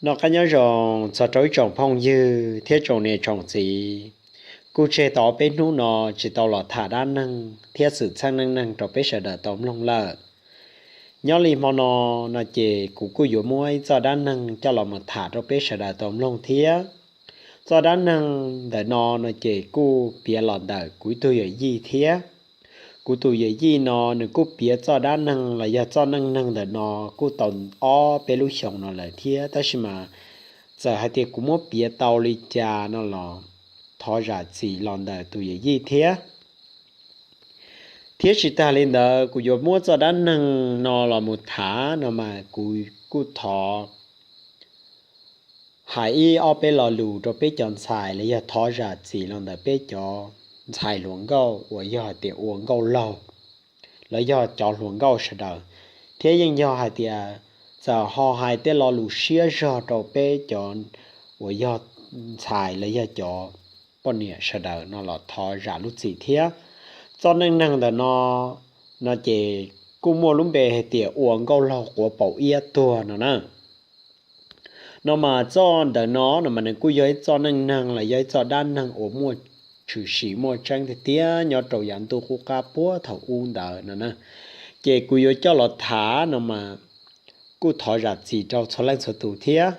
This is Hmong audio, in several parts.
Noj qab nyob zoo txog rau ib tsoom phooj ywg thiab tsoom niam tsoom txiv. Kuj tseg tau peb hnub no tsis tau los tham dab neeg thiab xwm txheej neej neeg rau peb sawv daws tau mloog lawm. Nyob li hmo no, no ces kuv kuj yuav muab ib txoj dab neeg coj los mus tham rau peb sawv daws tau mloog thiab. Txoj dab neeg ntawm no, no ces kuj piav los ntawm kuv ib tug yawm yij thiab. Kuv tus yawm yij no nws kuj piav txoj dab neeg los yog txoj neej neeg ntawm no kuj tau ob peb lub xyoos no lawm thiab, tab sis mas txawm hais tias kuv muab piav tau li cas no los thov zam txim los ntawm tus yawm yij thiab. Thiab tsis tag li ntawd, kuv yuav muab txoj dab neeg no los mus tham no mas kuv kuj thov hais ib ob peb lo lus rau peb cov ntxhais los yog thov zam txim los ntawm peb cov ntxhais hluas nkauj uas yog hais tias ua nkauj laug los yog cov hluas nkauj sawv daws, thiab yeej yog hais tias txawm ho hais tej lo lus siab zog rau peb cov uas yog ntxhais los yog cov poj niam sawv daws no los thov zam lub txim thiab. Txoj neej neeg ntawm no, no ces kuj muaj lub npe hais tias ua nkauj laug quav paum iab tuag no na. No mas txoj ntawm no no mas nws kuj yog ib txoj neej neeg los yog ib txoj dab neeg uas muaj tshwm sim muaj tseeb tiag tiag nyob rau yav ntuj qub qab puag thaum ub ntawd no na. Ces kuv yuav coj los tham no mas kuj thov zam txim rau txhua leej txhua tus thiab.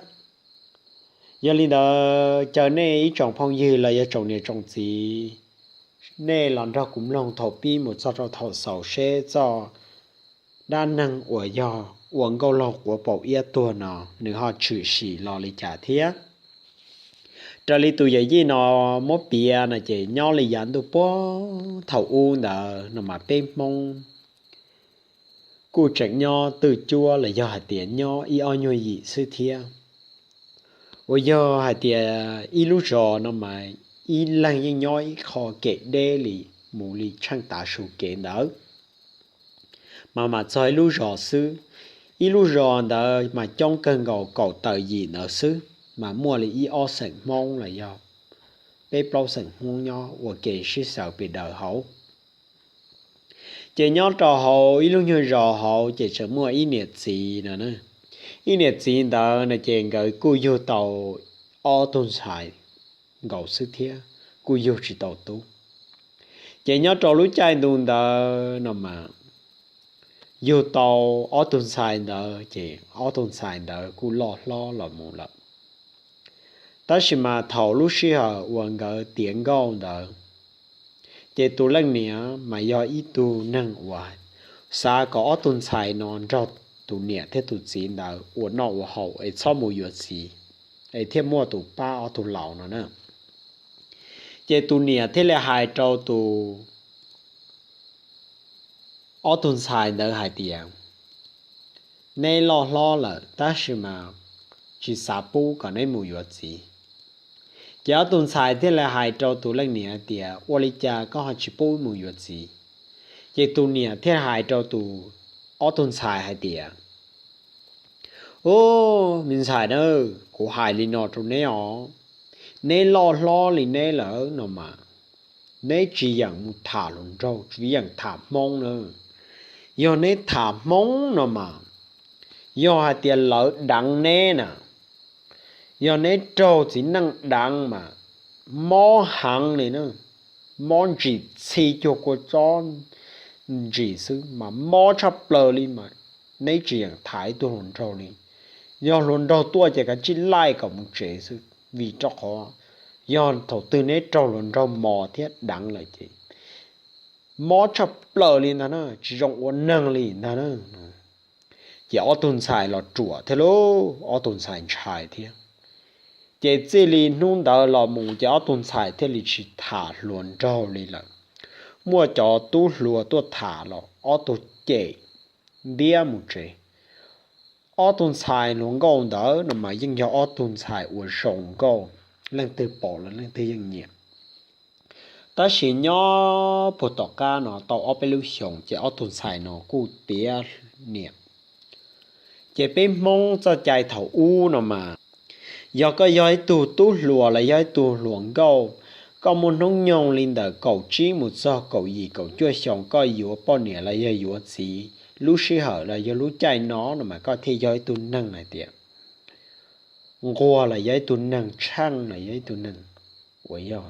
Yog li ntawd caw nej ib tsoom phooj ywg los yog tsoom niam tsoom txiv, nej los nrog kuv mloog thaum pib mus txog rau thaum xaus seb txoj dab neeg uas yog ua nkauj laug quav paum iab tuag no nws ho tshwm sim los li cas thiab. Raws li tus yawm yij no muab piav no ces nyob li yav ntuj puag thaum ub ntawd no mas peb Hmoob kuj tseem nyob twj cuab los yog hais tias nyob ib ob nyuag yim xwb thiab. Uas yog hais tias ib lub zos no mas ib leeg yeej nyob ib qho kem deb li mus li tsheej tav su kev ntawd, mas mam txog ib lub zos xwb. Ib lub zos ntawd mas coob kawg nkaus kaum tawm yim ntawd xwb, mas muaj li ib ob xeem Hmoob los yog peb plaub xeem Hmoob nyob ua ke sib xyaw pes daws hauv. Ces nyob rau hauv ib lub nyuag zos hauv ces tseem muaj ib niam txiv no. Ib niam txiv ntawd no ces nkawd kuj yug tau ob tug ntxhais nkaus xwb thiab, kuj yug tsis tau tub. Ces nyob rau lub caij ntu ntawd no mas yug tau ob tug ntxhais ntawd ces ob tug ntxhais ntawd kuj loj hlob los mus lawm. Tab sis mas thaum lub sij hawm uas nkawd tiav nkauj ntawd, ces tus leej niam mas yog ib tug neeg uas xav kom ob tug ntxhais no nrog tus niam thiab tus txiv ntawd ua noj ua haus es txhob mus yuav txiv, es thiaj muaj tus pab ob tug laus no na. Ces tus niam thiaj li hais rau tus ob tug ntxhais ntawd hais tias, neb loj hlob lawm tab sis mas tsis xav pub kom neb mus yuav txiv. Ces ob tug ntxhais thiaj li hais rau tus leej niam tias, ua li cas koj ho tsis pub mus yuav txiv? Ces tus niam thiaj hais rau tus ob tug ntxhais hais tias, u, me ntxhais na, kuv hais li no rau neb os, neb loj hlob li neb lawm no mas, neb tsis yeem mus tham hluas nraug, tsis yeem tham Hmoob na. Yog neb tham Hmoob no mas, yog hais tias lawv deev neb na, yog neb raug txiv neej deev mas mob heev li na, mob ntsim txhi cuag kua tsob ntsim xwb mas mob tshaj plaws li mas, neb tsis yeem tham ib tug hluas nraug li. Yog hluas nraug tuaj ces kav tsij laij kom mus tsev xwb, vim rau qhov yog thaum twg neb raug hluas nraug mos thiab deev lawm ces mob tshaj plaws li ntag na, tsis zoo ua neeg li ntag na. Ces ob tug ntxhais los ruam thiab lauj, ob tug ntxhais ntshai thiab. Ces txij li hnub ntawd los mus ces ob tug ntxhais thiaj li tsis tham hluas nraug li lawm. Muaj cov tub hluas tuaj tham los ob tug cem ntiab mus tsev. Ob tug ntxhais hluas nkauj ntawd no mas yeej yog ob tug ntxhais uas zoo nkauj, leej twg pom los leej twg yeej nyiam. Tab sis nyob puag tom qab no tau ob peb lub xyoos ces ob tug ntxhais no kuj tiav niam. Ces peb Hmoob txoj cai thaum ub no mas, yog koj yog ib tug tub hluas los yog ib tug hluas nkauj, koj muaj hnub nyoog li ntawm kaum tsib mus txog kaum yim kaum cuaj xyoos koj yuav poj niam los yog yuav txiv, lub sij hawm los yog lub caij no no mas koj thiaj yog ib tug neeg hais tias nquag los yog ib tug neeg tsheej los yog ib tug neeg uas yog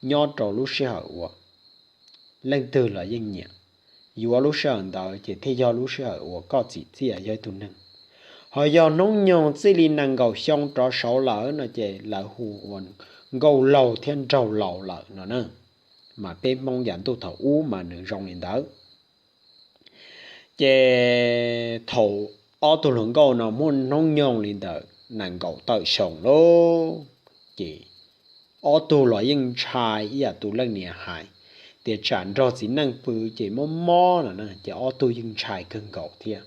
nyob rau lub sij hawm uas leej twg los yeej nyiam, yuav lub sij hawm ntawd ces thiaj yog lub sij hawm uas koj txim txiaj yog ib tug neeg. Ho yog hnub nyoog txij li nees nkaum xyoo rov saud lawm no ces lawv hu ua nkauj laug thiab nraug laus lawm no na. Mas peb Hmoob yav ntuj thaum ub mas nws zoo li ntawd. Ces thaum ob tug hluas nkauj no muaj hnub nyoog li ntawm nees nkaum tawm xyoo lauj, ces ob tug los yeej ntshai ib yam tus leej niam hais tias tsam nrog txiv neej pw ces mob mob no na, ces ob tug yeej ntshai kawg nkaus thiab.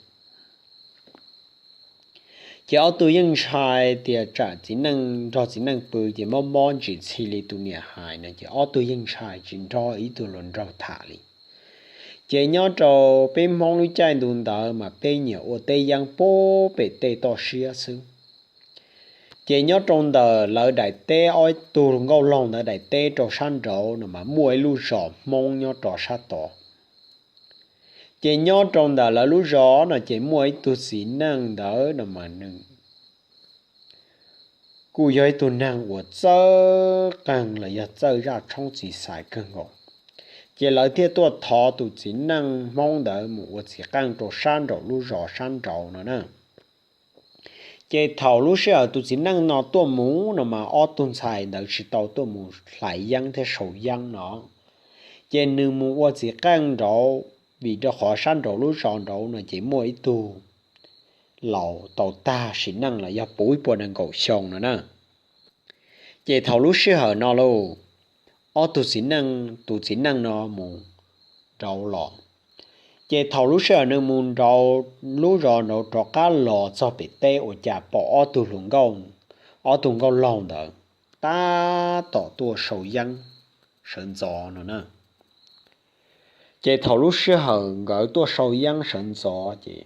Ces ob tug yeej ntshai tias tsam txiv neej nrog txiv neej pw ces mob mob ntsis txhi li tus niam hais no, ces ob tug yeej ntshai tsis nrog ib tug hluas nraug tham li. Ces nyob rau peb Hmoob lub caij ntu ntawd mas peb nyiam ua teb yeeb pub pem tej toj siab xwb. Ces nyob rau ntawm lawv daim teb, ob tug nkauj laug ntawd daim teb rau sab nraud no mas muaj ib lub zos Hmoob nyob rau sab tod. Ces nyob rau ntawm lawv lub zos no ces muaj ib tug txiv neej ntawd no mas nws kuj yog ib tug neeg uas txawj qeeg los yog txawj zaj tshoob txiv xaiv kawg nkaus. Ces lawv thiaj tuaj thov tus txiv neej Hmoob ntawd mus ua txiv qeej rau sab nraum lub zos sab nraud no na. Ces thaum lub sij hawm tus txiv neej no tuaj mus no mas ob tug ntxhais ntawd tsis tau tuaj mus hlais yeeb thiab sau yeeb no. Ces nws mus ua txiv qeej nraud, vim rau qhov sab nraud lub zos nraud no ces muaj ib tug laus tau tag sim neej los yog puv ib puas nees nkaum xyoo no na. Ces thaum lub sij hawm no lauj, ob tug txiv neej, tus txiv neej no mus nraud los. Ces thaum lub sij hawm nws mus nraud lub zos nraud rov qab los txog pem teb ua cas pom ob tug hluas nkauj, ob tug nkauj laug ntawd tab tom tuaj sau yeeb sawv ntxov no na. Ces thaum lub sij hawm nkawd tuaj sau yeeb sawv ntxov ces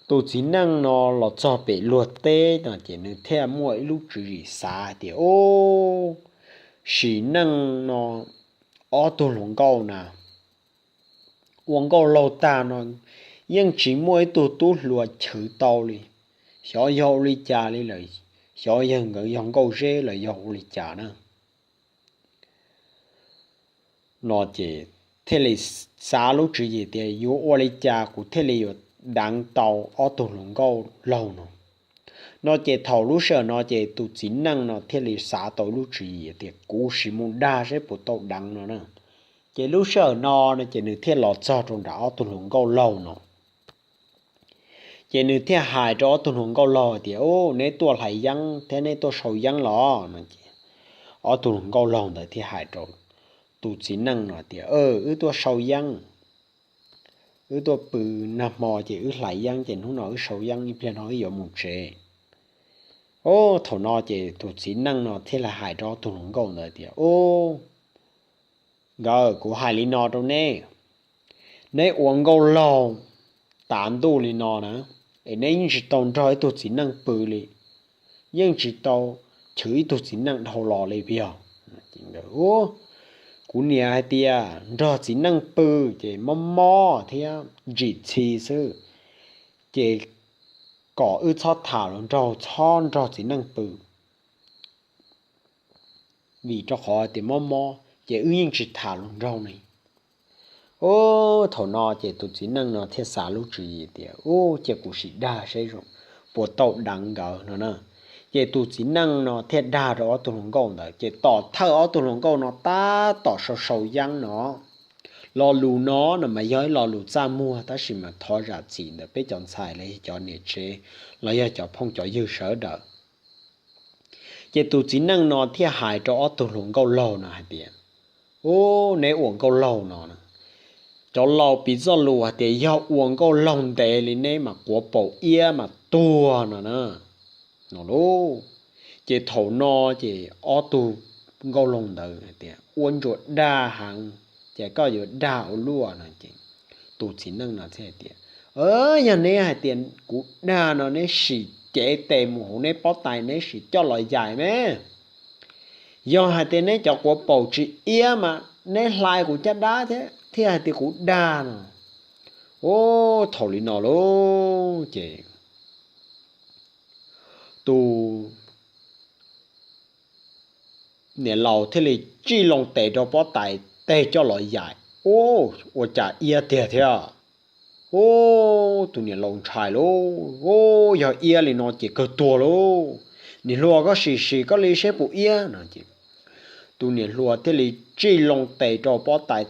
tus txiv neej no los txog pem luag teb no ces nws thiaj muaj ib lub tswv yim xav tias, ub, sim neej no ob tug hluas nkauj na ua nkauj laug tag no yeej tsis muaj ib tug tub hluas chwv tau li. Xyov yog ua li cas li lawm, xyov yog nkawd yog nkauj zeb los yog ua li cas na. No ces thiaj li xav lub tswv yim tias yuav ua li cas kuv thiaj li yuav deev tau ob tug hluas nkauj laug no. No ces thaum lub sij hawm no ces tus txiv neej no thiaj li xav tau lub tswv yim tias kuv sim mus dag seb puas tau deev no na. Ces lub sij hawm no no ces nws thiaj los txog rau nram ob tug hluas nkauj laug no. Ces nws thiaj hais rau ob tug hluas nkauj laug tias, ub, neb tuaj hlais yeeb thiab neb tuaj sau yeeb los no. Ces ob tug hluas nkauj laug ntawd thiaj hais rau tus txiv neej no tias, wb tuaj sau yeeb, wb tuaj pw nag hmo ces wb hlais yeeb ces hnub no wb sau yeeb ib pliag no wb yuav mus tsev. Ub, thaum no ces tus txiv neej no thiaj li hais rau ob tug hluas nkauj ntawd tias, ub, nkawd, kuv hais li no rau neb, neb ua nkauj laug tav ntuj li no na, es neb yeej tsis tau nrog ib tug txiv neej pw li, yeej tsis tau chwv ib tug txiv neej dhau los li puas yog? Kuv niam hais tias nrog txiv neej pw ces mob mob thiab ntsim txhi xwb, ces kom wb txhob tham hluas nraug, txhob nrog txiv neej pw, vim rau qhov tias mob mob ces wb yeej tsis tham hluas nraug ne. Ub, thaum no ces tus txiv neej no thiaj xav lub tswv yim tias, ub, cia kuv sim dag seb puas tau deev nkawd no na. Ces tus txiv neej no thiaj dag rau ob tug hluas nkauj ntawd, ces tom thawj ob tug hluas nkauj no tab tom sau sau yeeb no. Lo lus no no mas yog ib lo lus txaj muag tab sis mas thov zam txim ntawm peb cov ntxhais los yog cov niam tsev los yog cov phooj cov ywg sawv daws. Ces tus txiv neej no thiaj hais rau ob tug hluas nkauj laug no hais tias, ub, neb ua nkauj laug no, cov laus piv txoj lus hais tias yog ua nkauj laug ntev li neb mas quav paum iab mas tuag no na. No lauj, ces thaum no ces ob tug nkauj laug ntawd hais tias, ua ntsuas dag heev, ces koj yuav dag ua luaj no ces tus txiv neej no thiaj hais tias, yog neb hais tias kuv dag no neb sim cev tes mus hauv neb pob tais neb sim coj los yaim me. Yog hais tias neb cov quav paum tsis iab mas neb hlais kuv caj dab thiab thiaj hais tias kuv dag no. Ub, thaum li no lauj ces tus niam laus thiaj li tsij loo tes rau pob tais teg coj los yaim. Ub, ua cas iab tiag thiab. Ub, tus niam laus ntshai lauj, ub, yog iab li no ces kawg tuag lauj. Niam hluas, koj sim sim koj li seb puas iab no ces tus niam hluas thiaj li tsij loo tes rau pob tais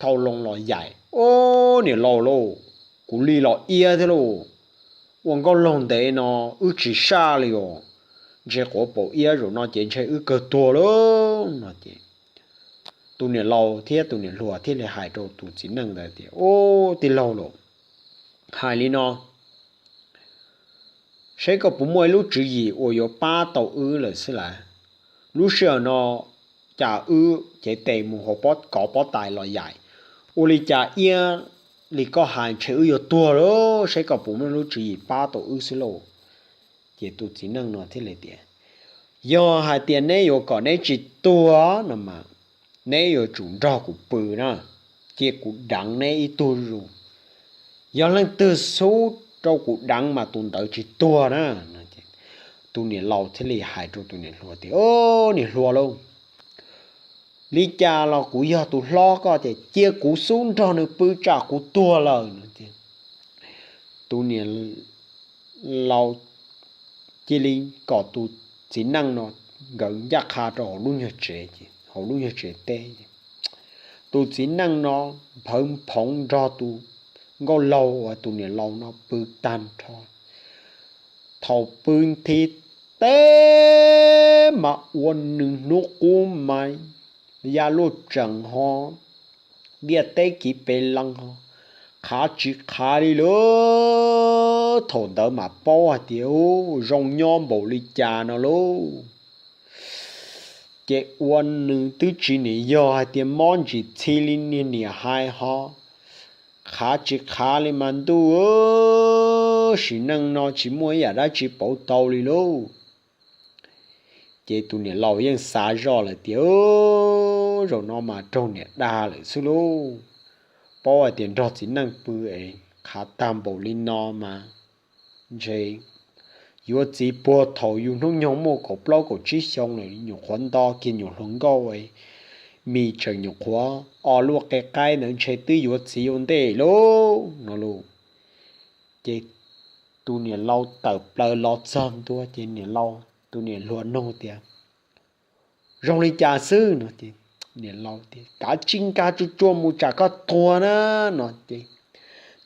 thau loo los yaim. Ub, niam laus lauj, kuv li los iab thiab lauj. Ua nkauj laug ntev no wb tsis saj li os. Ntshe quav paum iab zaum no ces ntshe wb kawg tuag lauj no ces tus niam laus thiab tus niam hluas thiaj li hais rau tus txiv neej ntawd tias, Ub, tij laug lauj, hais li no, seb koj puas muaj ib lub tswv yim uas yuav pab tau wb lawm xwb las. Lub sij hawm no cas wb cev tes mus hauv kov pob tais los yaim, ua li cas iab li koj hais ntshe wb yuav tuag lauj, seb koj puas muaj lub tswv yim pab tau wb xwb lauj. Ces tus txiv neej no thiaj li tias, Yog hais tias neb yuav kom neb tsis tuag no mas, neb yuav tsum nrog kuv pw na, cia kuv deev neb ib tug zus. Yog leej twg xub rau kuv deev mas tus ntawd tsis tuag na. Tus niam laus thiaj li hais rau tus niam hluas tias, Niam hluas lauj, li cas los kuv yog tus hlob koj ces cia kuv xub nrog nws pw tsam kuv tuag lawm no ces tus niam laus cia li kom tus txiv neej no nkawd ncaj qha rau hauv lub nyuag tsev ces, hauv lub nyuag tsev teb ces tus txiv neej no nphawv nphoov nrog tus nkauj laug uas tus niam laus no pw tag nrho. Thaum pw nthi teb mas ua nws hnub qub mas ya luaj tsees ho, ntiaj teb kiv pes lees ho, qhav tsis qhav li lauj. Thaum ntawd mas paub hais tias, Ub, zoo nyob npaum li cas no lauj. Ces ua nws twb tsis niam yog hais tias mob ntsis txhi li niag niam hais ho, qhav tsis qhav li mas ntuj, sim neej no tsis muaj ib yam dab tsi pauv tau li lauj. Ces tus niam laus yeej xav zoj lawm tias, Zaum no mas raug niam dag lawm xwb lauj. Paub hais tias nrog txiv neej pw es qhav tag npaum li no mas ntshe yuav txiv puag thaum yus hnub nyoog muaj kaum plaub kaum tsib xyoo lawm, nyuam qhuav nto kiag nyuam hluas nkauj, mis tseem nyuam qhuav o luaj qe qaib ntawd ntshe twb yuav txiv ua ntej lauj no lauj. Ces tus niam laus tawm plaws los txog ntua ces niam laus, tus niam hluas nug tias, Zoo li cas xwb no ces niam laus tias, Kav tsij nkag tsuag tsuag mus tsam koj tuag na no ces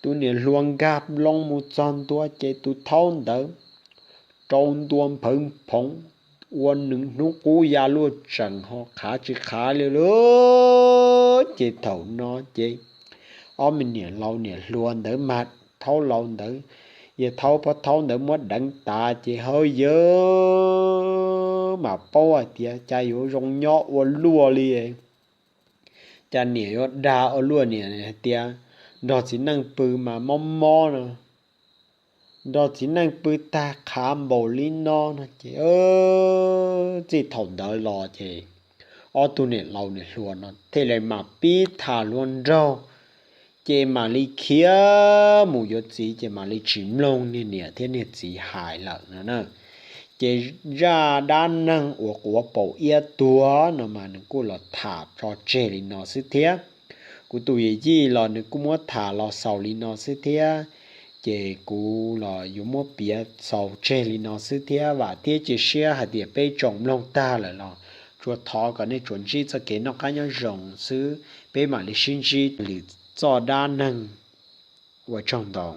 tus niam hluas nkag loo mus txog ntua ces tus thaub ntawd rau ntua nphawv phoov, ua nws hnub qub ya luaj tsees ho qhav tsis qhav li lauj. Ces thaum no ces ob me niam laus niam hluas ntawd mas thaub laus ntawd, yawg thaub pog thaub ntawd muab deev tas ces hawb yawg mas paub hais tias cas yuav zoo nyob ua luaj li. Cas niam yuav dag ua luaj, niam hais tias nrog txiv neej pw mas mob mob no, nrog txiv neej pw tag qhav npaum li no no ces txij thaum ntawd los ces ob tug niam laus niam hluas no thiaj li mam pib tham hluas nraug, ces mam li khiav mus yuav txiv ces mam li tsis mloog niag niam thiab niag txiv hais lawm no na. Ces zaj dab neeg uas quav paum iab tuag no mas nws kuj los tham tso tseg li no xwb thiab. Kuv tus yawm yij los nws kuj muab tham los xaus li no xwb thiab. Ces kuv los yuav muab piav xaus tseg li no xwb thiab, vam thiab cia siab hais tias peb tsoom mloog tag lawm los tsuas thov kom nej tsuas ntsib txoj kev noj qab nyob zoo xwb, peb mam li sib ntsib lwm txoj dab neeg. Ua tsaug ntau.